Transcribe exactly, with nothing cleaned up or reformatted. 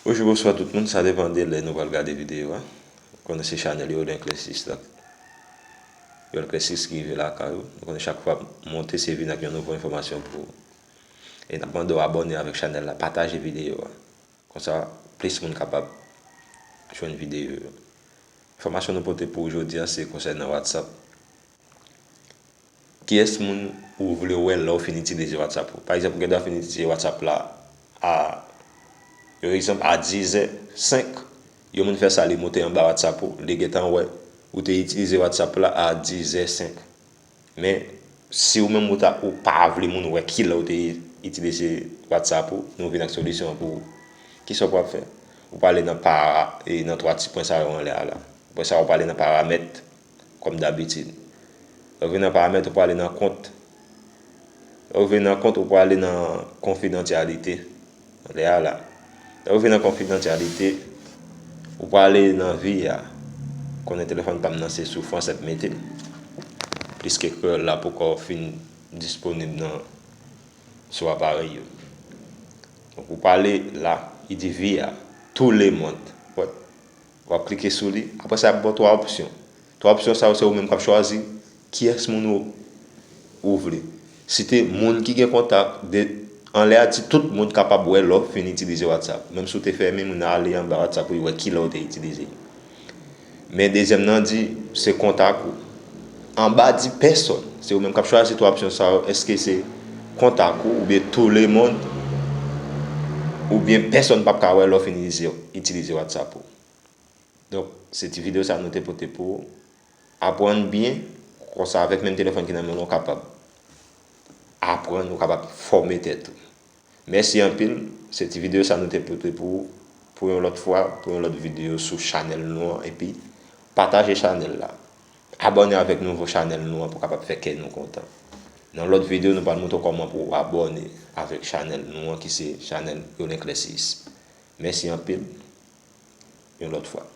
Bonjou, bonswa tout moun, sa depann de lè nou pral gade videyo a. Konnen se chanèl Yolin Clessis la. Yolin Clessis ki rive lakay ou. Nou konnen chak fwa m monte, se vin ak yon nouvo enfòmasyon pou ou. E n ap mande w abòne avèk chanèl la, pataje videyo a. Konsa, plis moun kapab jwenn videyo yo. Enfòmasyon nou pote pou ou jodi a se konsènan WhatsApp. Kiyès moun ou vle wè lè w fin itilize WhatsApp ou? Pa egzanp, ou gen dwa fin itilize WhatsApp la a, yon egzanp, a dizè senk. Yon moun fè sa, li moute anba WhatsApp ou, li gentan wè ou te itilize WhatsApp la a dizè senk. Men, si ou menm ou ta, ou pa vle moun wè kilè ou te itilize WhatsApp ou, nou vin ak solisyon an pou ou. Kisa w pral fè? Ou prale nan para, e nan twa ti pwen sa yo anlè a la. Apre sa, ou prale nan paramèt, kòm dabitid. Lè w vin nan paramèt, ou prale nan kont. Lè w vin nan kont, ou prale nan konfidansyalite. Anlè a la. Lè w vin nan konfidansyalite, ou prale nan vi a. Konnen telefòn pa m nan se sou fransè m mete l. Pliske kreyòl la poko fin disponib nan, sou aparèy yo. Donk, ou prale la, li di vi a, tout le monde. W ap klike sou li. Apre sa, y ap ba w twa opsyon. Twa opsyon sa yo, se ou menm k ap chwazi kiyès moun ou, ou vle. Site moun ki gen kontak, de, anlè a di tout moun kapab wè lè w fin itilize WhatsApp. Menm si w te fèmen, moun nan ale anba WhatsApp ou, li wè kilè w te itilize. Men dezyèm nan di, se kontak ou. Anba di pèsòn. Se ou menm k ap chwazi twa opsyon sa yo. Èske se kontak ou, oubyen tout le monde, oubyen pèsòn p ap ka wè lè w fin itilize, itilize WhatsApp ou. Donk, se ti videyo sa nou te pote pou ou. Aprann byen, konsa avèk menm telefòn ki nan men w, ou kapab aprann, ou kapab fòme tèt ou. Mèsi anpil, se ti videyo sa nou te pote pou ou, pou yon lòt fwa, pou yon lòt videyo sou chanèl nou an, epi pataje chanèl la. Abòne avèk nouvo chanèl nou an pou kapab fè kè nou kontan. Nan lòt videyo, nou pral montre w kòman pou w abòne avèk chanèl nou an ki se chanèl Yolin Clessis. Mèsi anpil, yon lòt fwa.